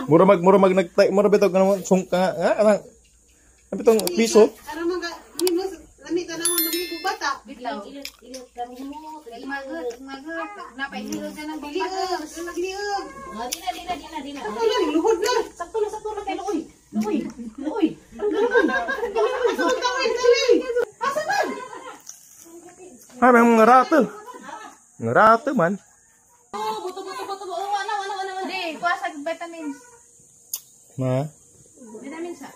Mura mag nagtay, mura bitog nga sungka nga kanang bitong piso. Aron mga himos lami tanawon magligo bata. Bitaw. Magot, magot. Napaihilo dyan ang Liog, magliog. Dina, dina, dina, dina. Sakto na, luhod na. Sakto na kay Luoy. Luoy, Luoy. Asa man tawid, tawid. Asa man? Ay, may mga rato. Mga rato man. Oh, buto, buto, buto. Oh, wala, wala, wala, wala. Di, kuha sa vitamins. Ma. Vitamins ha.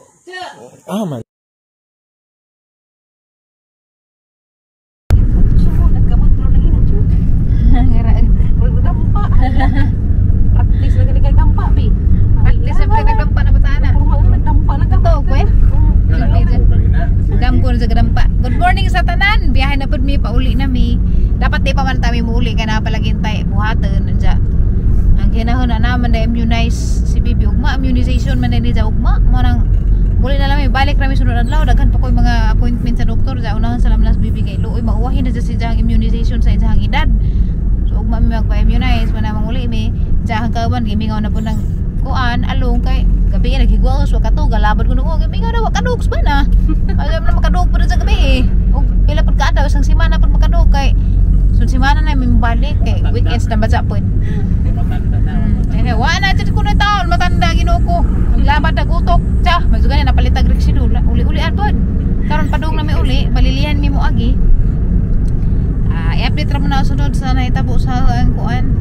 Ah, man. Practice na kay dampa bi. Practice na nagdampa na bata na. Nagdampa na Totoo ko eh. Damko na sa gadampa. Good morning sa tanan. Biyahe na pud mi pauli na mi. Dapat di pa man tami muuli kay napalagin tay buhaton anja. Ang ginahon na naman na immunize si Bibi ugma, immunization man ni ugma. Mo nang muli na lang mi balik rami sunod adlaw, daghan pa koy mga appointment sa doktor ja unahan sa lamlas Bibi kay luoy mauwahin na sa iyang immunization sa iyang edad. So ugma mi magpa-immunize man namang uli mi. Jahang kauban gimingaw na po ng kuan along kay gabi naghigwa so kato galabad ko nuo gimingaw na wa kadugs ba na. Alam na makadug pa sa gabi eh. Og pila pud kaadlaw isang semana pud makadug kay sun semana na mi balik kay weekends na badya pud. Eh wa na jud ko na taon matanda Ginoo ko. Naglabad na gutok. Tsa, magsugan na napalitag rik sidula. Uli-ulian pod. Karon padung na mi uli, balilihan mi mo agi. I-update ra mo na sunod sa nahitabo sa ang kuan.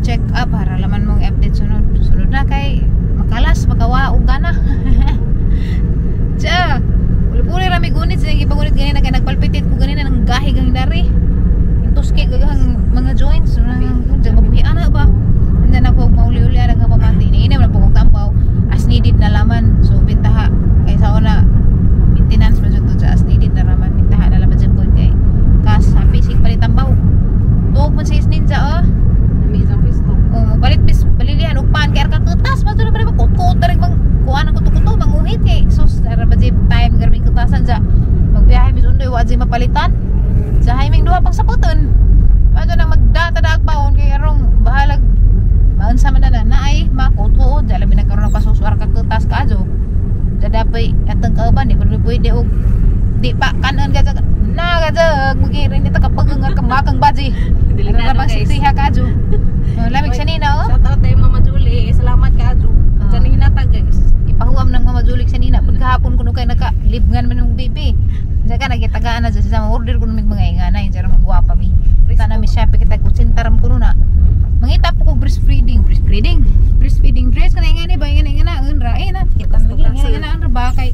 Check up para laman mong update sunod. Sunod na kay makalas makawa og gana. Tsa, uli-uli ra mi gunit sa gipagunit ganina kay nagpalpitit ko ganina nang gahig ang dari. Intuske gagahang mga joints nang mabuhi ana ba. Andan ako mauli-uli ang pamati ni ina man po kong tambaw as needed na laman. So bintaha kay sa una maintenance man jud to as needed na raman bintaha na laman jud po kay kas happy sig palit tambaw. Tuog man sa ninja oh. Nami isang pisto. Oh, palit mis balilihan og pan kay arka kutas man jud na ba kut-kut diri bang kuan ang kuto-kuto manguhit kay sus ara ba jud time garbing kutasan ja. Magbiyahe mis undoy wa jud mapalitan. Sa haiming duha pang saputon. Mado nang magdata daag paon kay arong bahalag maunsa man na naay makutuod labi na karon pasusuar ka kutas kaadyo. Dadapay atong kauban di pwede og di pa kanon ka na ka mugi rin ta kapag nga kamakang baji. Delikado Ano guys. siha kaadyo. Lamig sa nina oh. Shout out tayo Mama Julie. Salamat ka Adju. Diyan ang hinatag guys. Ipahuam ng Mama Julie sa nina pud kahapon kuno kay naka libngan man ng baby. Diyan ka nagitagaan na sa order kuno mig mga ingana injara magwapa mi. Tana mi Shopee kita kutsintaram kuno na. Mangita po ko breastfeeding, breastfeeding, breastfeeding dress kana ingani ba ingani ingana unra eh na kita lagi ingani ingana unra ba kay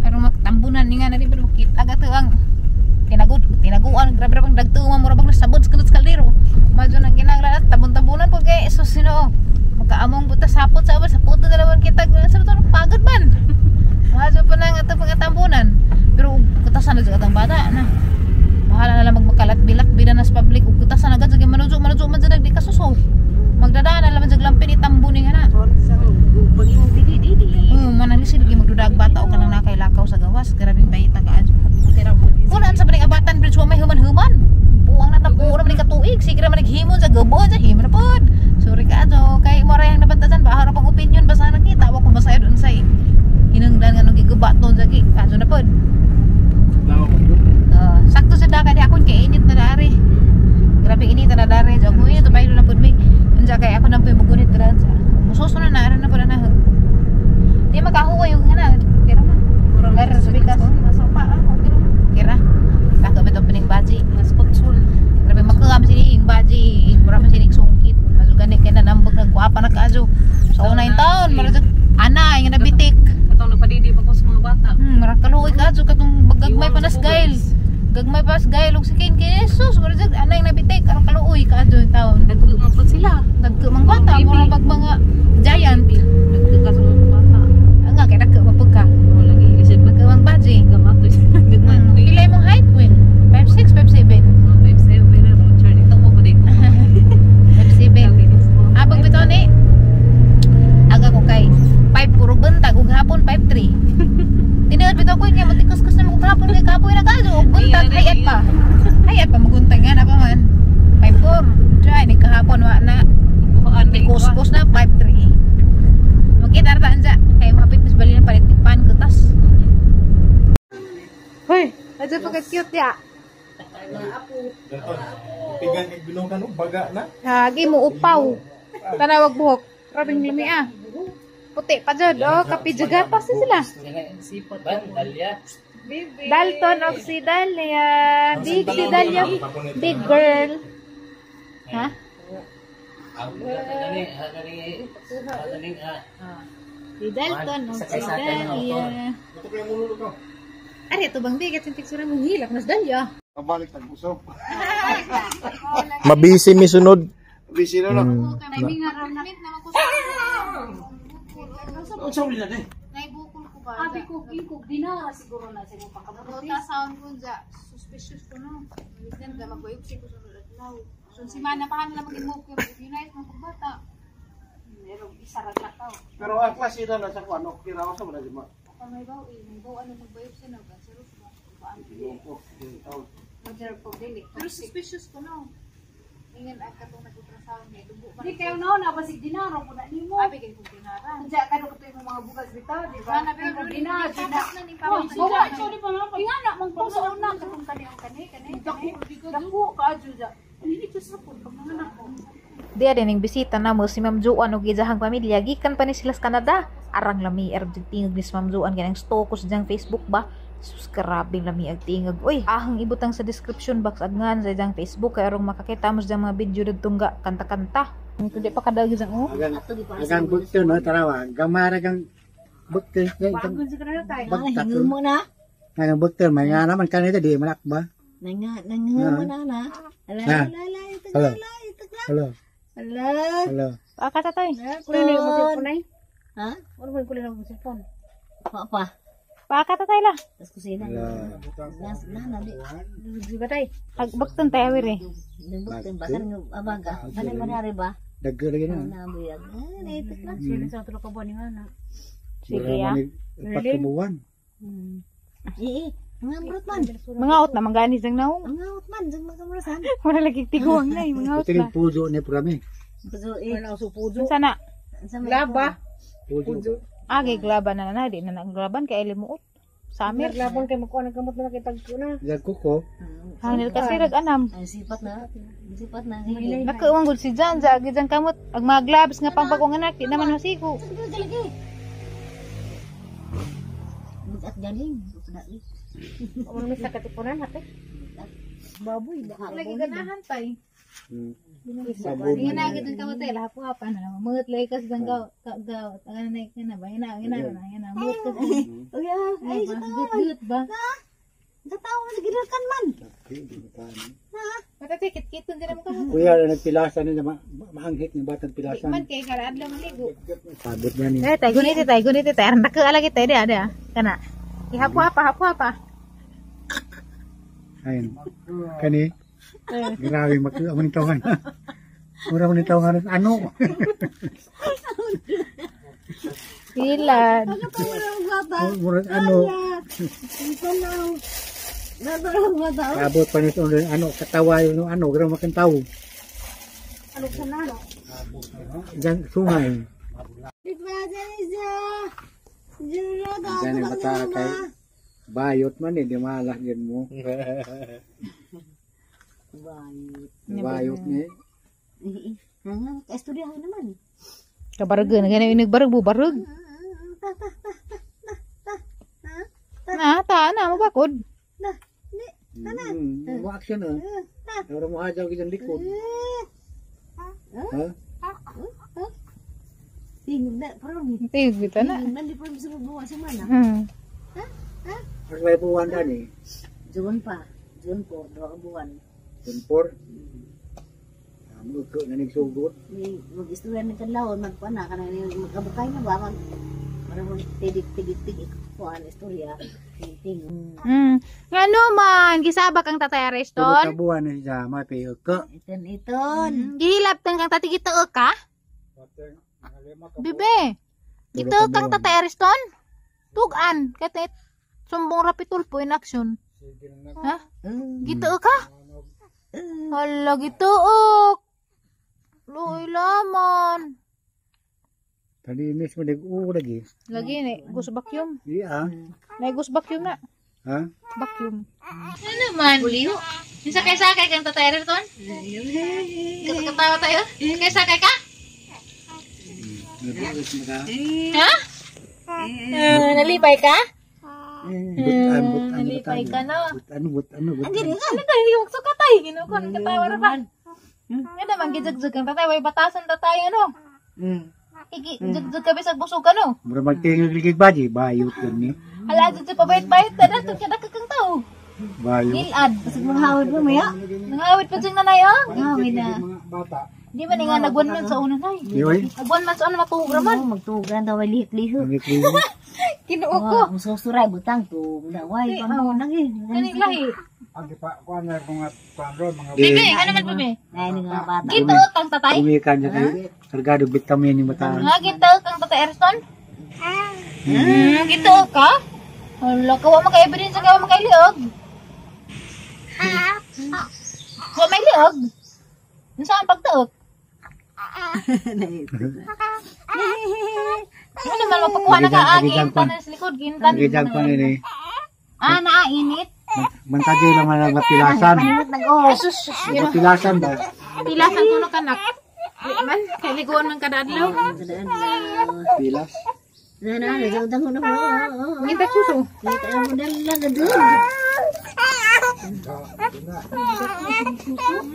aron magtambunan ni nga na di ba kita gato ang tinagud tinaguan grabe ra bang dagtuwa mura bang nasabod sa kanot sa kaldero. Madyo nang kinahanglan tabon-tabunan po kay sus sino makaamong buta sapot sa abot sapot na naman kita sa to pagod man. Madyo pa nang ato pangatambunan pero kutasan na jud atang bata na. Bahala na lang magmakalat bilak bida na sa public ug kutasan agad sige manujo manujo man jud di kasuso. Magdadaan na lang jud lampin itambo ni nga na. Manang lisod gyud magdudag bata og kanang nakay lakaw sa gawas grabing bayita ka adyo. Kunan sa paning abatan bridge wa may human-human. Buang na tapo ra man katuig sige ra man naghimon sa gabo sa himon na pod. Sorry ka adyo kay mo ra yang nabantasan ba harap ang opinion basta nakita wa ko masayod unsay hinungdan nga nung giguba ton sa gi adyo na pod. Sakto sa daka di akon kay init na dari. Grabe init na dari. So kung init baylo na pud mi. Unsa kay ako nang mugunit dira sa. Mususo na na na pud na. Di makahuway yung ana. Kira man. Murang sa bikas. Nasa paa ako. Kira. Tako ba pining baji? Naskutsun. Grabe makuha sini yung baji. Mura man sini sungkit. Azo gani kay na nambag nagkuapa na kaazo. So una yung taon, mura ana yung nabitik. Katong nagpadidi pa ko sa mga bata. Mura kaluoy kaazo katong gagmay pa nas gail. Gagmay pa nas gail og si Ken kay Jesus, mura jud ana yung nabitik aron kaluoy kaazo yung taon. Nagkuman po sila. Nagkumang bata, mura pag mga giant. Nagkuka sa mga bata. Ang nga kay nagkumang pagka. Wala lagi kasi Nagkumang baji. Gamatoy sila. Gamatoy. Pila imong height, Queen? 5'6", 5'7"? 5'7" na Richard. Ito mo pa dito. 5'7". Habang bitaw ni aga ko kay 5 puro bentag ug hapon 5'3". Tinuod bitaw ko kay motikus-kus na mo hapon kay kapoy na kaso ug buntag hayat pa. Hayat pa maguntag nga na pa man. 5'4". Try ni kahapon wa na tikus-kus na 5'3". Pigan kay binukan og baga na. Lagi mo upaw. Tanawag buhok. Rabing lami ah. Puti pa jud. Oh, kape jagatas na sila. Dalton og si Dalia. Big si Dalia. Big girl. Ha? Si Dalton og si Dalia. Ari ito bang bigat yung tiksura mo hilak nas Dalia. Kabalik tag usop. Mabisi mi sunod. Busy na no. Naibukol Unsa uli na ni? ko ba? Abi ko ikog dinara siguro na sa imong pakabuti. Ultrasound ko ja suspicious ko no. Bisan ka magbayog ko sa adlaw. So si mana pa kanila mag-move ko unite mo bata. Merong isa ra ka tao. Pero ang klase na sa kuan okay ra sa man di ba? Kung may baw eh, may baw ano magbayog siya na cancerous ba? Paano? Pero suspicious ko no. Ingan ang katong nag-ultrasound niya, dugo pa. Di kayo na na basig dinaro ko na nimo. Abi kay kung dinara. Diya kano ko imong mga bugas bitaw, di ba? Sana pero Kung dinara, tapas na ni Oh, Papa. wala sorry pa nga. Ingana mang puso una katong kani ang kani kani. Dako ka juja. Ini just sa pud pag mga anak ko. Diya din ning bisita na mo si Ma'am Joan ug iyahang pamilya gikan pa ni sila sa Canada. Arang lami arang jud tingog ni si Ma'am Joan kanang stalk ko sa iyang Facebook ba. Sus, grabing lami ag tingog. Uy, ahang ibutang sa description box agngan sa iyang Facebook kay arong makakita mo sa iyang mga video didtong ga kanta-kanta. Kundi pa kadagig ang oh. Agang agang bukto no tarawa. Gamara kang bukto. Bagon sa kanila tayo. Bagtak. Hingi mo na. Nga bukto may nga naman kanita di malak ba? Nanga, nanga mo na na. Ala, Ah. ala, ala, ito Hello. ala, ito Hello. Ala. Hello. Aka tatay. Kulay na yung cellphone ay. Ha? Ano ba yung kulay na yung cellphone? Pa, pa. Paaka tatay la. Tapos kusina. Hello. Nas, na, na, di. Di ba tay? Agbaktan tayo eh. Nabuktan ba? Saan nga abaga? Ano man hari ba? Dagger lagi na. Nabuyag. Ah, naipit lang. Sila sa tulo ka buwan ni Hana. Sige ah. Pagkabuwan. Eh, eh. Mga amrot man. Mga out na manggani sang naong. Mga out man. Diyan mga kamurasan. Wala lagi tiguang na eh, mga out Ito na. yung puso ni Prami. Puso, eh. Wala ako puso. Sana Sa may- Laba. Puso. Agi glaban na na di na naglaban kay limuot. Samir. Naglabon kay makuha ng kamot na kitag ko na. Diyan kuko. Hanil kasi rag anam. Ay, sipat na. Sipat na. Sige. Nakuwang gud si Jan sa agi jan kamot ag mga gloves nga pangpagong anak di naman masigo. Sige, lagi. At galing. Dali. Ano may sa katipunan hate? Baboy ba? Lagi ganahan tay. Sabon. Sige na agad ang kamot ay lahapo-hapa na mamut lagi kasi dang gaw gaw taga na ka na ba ina ina na ina mut kasi. Uy, ah, ay, sa tao. Gut gut ba. Sa tao, sige kan man. Mata tikit kitun din mo kamot. Kuya, nagpilasan niya, maanghit ng batang Di pilasan. man kay kada adlaw maligo. Sabot niya ni. Eh tay gunit tay gunit tay aran naka lagi tay dia dia. Kana. Ihapo-hapa hapo-hapa. Ayun. Kani. Grabe, makuha mo nito nga. Mura mo nito nga. Ano? Ilad. Mura, ano? Abot pa nito. Ano, katawa yun. Ano, grabe makintaw. Ano sa nano? Diyan, sungay. Diyan yung bata kay bayot man eh, di malah yun mo. Bayot. Bayot ni. Nga, istorya naman. Kabarag na gani inig barag bu barag. Na ta na mabakod. Mo action ah. Ora mo hajaw gid likod. Ha? Tingog na, pero Tingog bitaw na. tingog na, di pa bisa mabuwa sa mana. Ang may buwan dani. June pa. June 4, 2 ka buwan. Tumpor. Mo ko na nagsugot. May mag-istorya ng kadlawon, magkuan na, kanang magkabukay na ba, mag, parang mag tidig, tidig, tidig, kuan, istorya, tingog. Ngano man gisabak ang tatay Tulo Areston. ka buwan na siya mapi ko. Iton, iton. Gihilap tang kang tati gituo ka? Bibe. Gituo kang tatay Ariston? Tugan kay sumbong rapitulpo in action. Ha? Gituo ka? Hala gituok. Luoy laman. Talinis mo nag lagi. Lagi ni gus vacuum. Di ah. Nay gus vacuum na. Ha? Vacuum. Ano man? Sakay-sakay kang tatay Ayrton? Katawa tayo? Sakay-sakay ka? Ha? Nalipay ka? Butan, butan, Nalipay ka no? Butan, butan, butan. Ano tayo yung suka tayo? Ginukon, katawa ra ba? Nga naman, gijugjug kang tatay. Way batasan tatay, ano? Iki, jugjug ka bisag busog ka, no? Mura magtingog ligig baji, bayot gani. Hala, jugjug pabait-bait ta na. Tukya na kang tao. Bayot. Gilad. Basig mga hawid mo maya. Nangawit pa siyang nanay, oh. Hawid na. Di man nga nagwan man sa una, nay. Di oy. Nagwan man sa una, matuog raman. Oh, magtugan daw lihok-lihok. Ang ikliho. Kinuo ko. Ang susuray butang to. Daway pang nang eh. Kaning lahi. Di Bebe, ano man bebe? Nay ni nga bata. Gituot ang tatay? umikan niya kay kargado vitamin yung bata. Nga gituot ang tatay Erson? Gituot ka? Hala, kawa maka-evidence kawa makailiog. Wa may liog. Unsa ang pagtuot? Ano naman mapakuha na ka agi Agijan pa. intan sa likod gintan. Gidang pa ni. Ah, naa init. Mantagyo lang man matilasan. Nag-off. Sus, Matilasan ba? Pilasan kuno kanak. Di man kay liguan man kada adlaw. Tilas. Na na na dang na mo. Ngita suso. Kita mo dala gadud.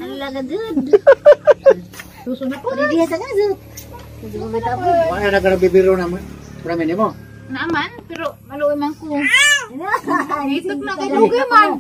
Ala gadud. Suso na po. Di sa gadud. Hindi mo bitaw. Wala na ka bibiro na mo. Prami nimo. Naaman, pero maluoy man ko. Itok na kay dugay man.